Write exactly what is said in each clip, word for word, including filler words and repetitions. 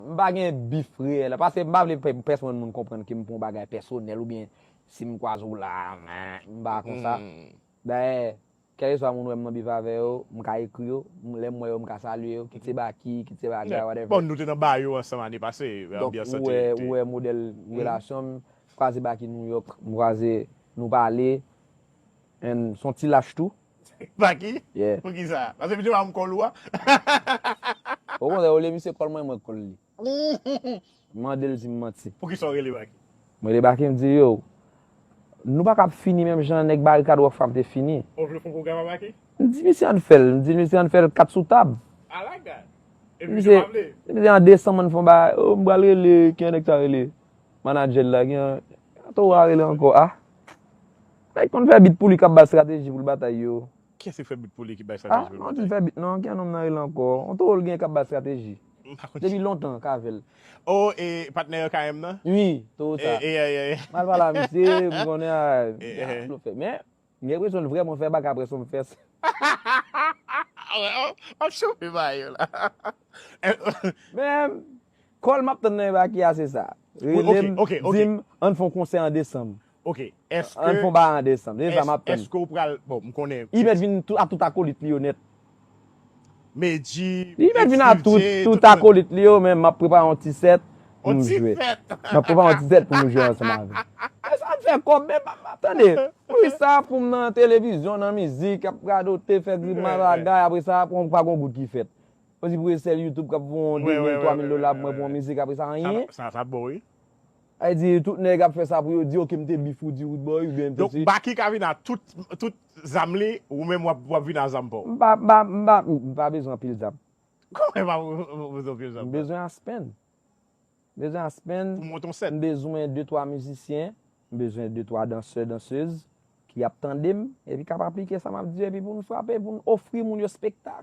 M pa gen bif reyèl, paske m pa vle pè- pèsonn moun konprann ke m pran yon bagay pèsonèl oubyen si m kwaze w la, m pa konsa. Dayè, kèlkeswa moun wè m nan bif avè yo, m ka ekri yo, m- lè m wè yo, m ka salye yo, kit se Baky, kit se bagay, whatever. Bon, nou te nan Bayo ansanm ane pase, Donk, anbyans lan ou te wè, te ou wè modèl relasyon m, m kwaze Baky Nouyòk, m kwaze, nou pale, and s on ti lach tou. Baky? Yeah. Poukisa? Paske misye pa m kòl ou a? Okontrè, olye misye kòl mwen, mwen kòl li. Mande l di m manti. Poukisa w rele Baky? Mwen rele Baky, m di, yo, nou pa ka ap fini menm jan nèg Barikad Rockfam te fini. Ou vle fè yon pwogram a Baky? M di misye ann fè l, m di misye ann fè l kat sou tab. I like that. Epi misye pa vle. Misye an desanm ann fè yon bagay, oh, m pral rele, ki nèg sa rele? Manadjè l la, gen an, to a rele ankò, a. Nèg konn fè bit pou li k ap bay estrateji pou l batay yo. Kiyès ki fè bit pou li ki bay estrateji pou l batay? Ah, non, di fè bit non, ki nonm nan rele ankò? On toro l gen k ap bay estrateji. M pa konn. Depi lontan, k avè l. Oh, e patnè yo K M nan? Wi, toro sa. E, e, e, e. M al pale a misye, m konnen a, e, e. Blo fè. Men, m gen enpresyon l vrèman fè bak apre Sumfest. W ap chofe ba yo la. Men, kòl m ap tann nan Baky a, se sa. Rele m, di m, ann fè yon konsè an desanm. Ok, èske... Ann fè yon bagay an desanm. Se sa m ap tann. Èske w pral, bon, m konnen. Li mèt vin tou, a tout akolit li yo nèt. Medji, li mèt vin a tout, tout akolit li yo, men m ap prepare yon ti sèt pou m jwe. M ap prepare yon ti sèt pou m jwe ansanm avè l. E sa m fè kòb, men m ap tande. Wi, sa pou m nan televizyon, nan mizik, ap radote, fè grimas, bagay, apre sa, pa gon goud ki fèt. Ou di pou sèl YouTube k ap voye yon de mil, twa mil dola pou mwen pou yon mizik, apre sa, anyen. Sa, sa bon, wi. Ay di, tout nèg ap fè sa pou yo di, ok, m te bif Roody Roodboy, oubyen m te... Donk, Baky ka vin a tout, tout zam li, ou menm w ap, w ap vin a zam pa w. M pa, m pa, m pa, m pa bezwen anpil zam. Kòman w pa bezwen anpil zam? M bezwen a spend. M bezwen a spend. Pou monte yon sèt. M bezwen de, twa mizisyen, m bezwen de, twa dansè, dansez, ki ap tande m, epi k ap aplike sa m ap di yo, epi pou n frape, pou n ofri moun yo spektak.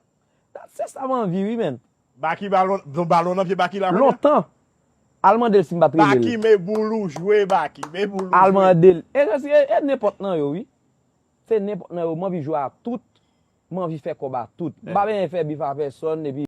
Se sa m anvi, wi, men. Baky balon, don balon nan pye Baky la kounye a? Lontan. Al mande l si m pa t rele l. Baky, men boul ou jwe, Baky, men boul ou jwe. Al mande l. E, e, e nenpòt nan yo, wi. Se nenpòt nan yo. M anvi jwe a tout. M anvi fè kòb a tout. M pa bezwen fè bif a pèsonn, epi